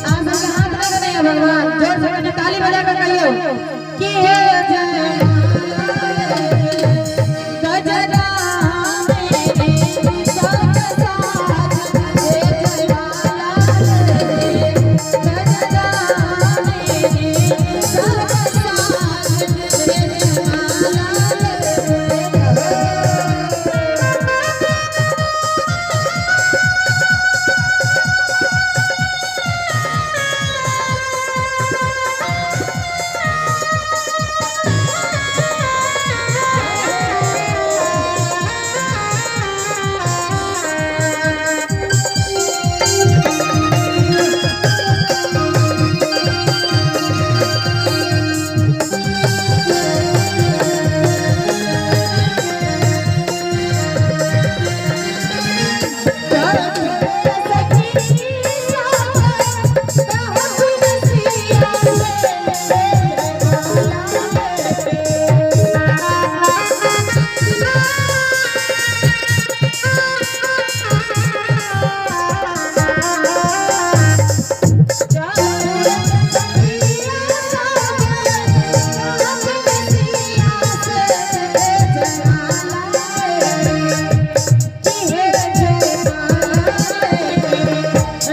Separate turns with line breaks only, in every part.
आप सबके हाथ लग रहे हैं भगवान, जोर से कने ताली बजा कर कहियो कि हे जय गजरा मेरे सब साज, हे जयमाला रे गजरा मेरे सब साज, हे जयमाला रे।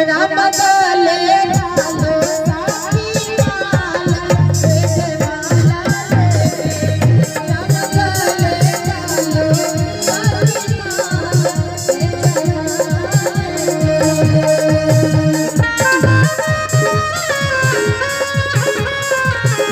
राम दले।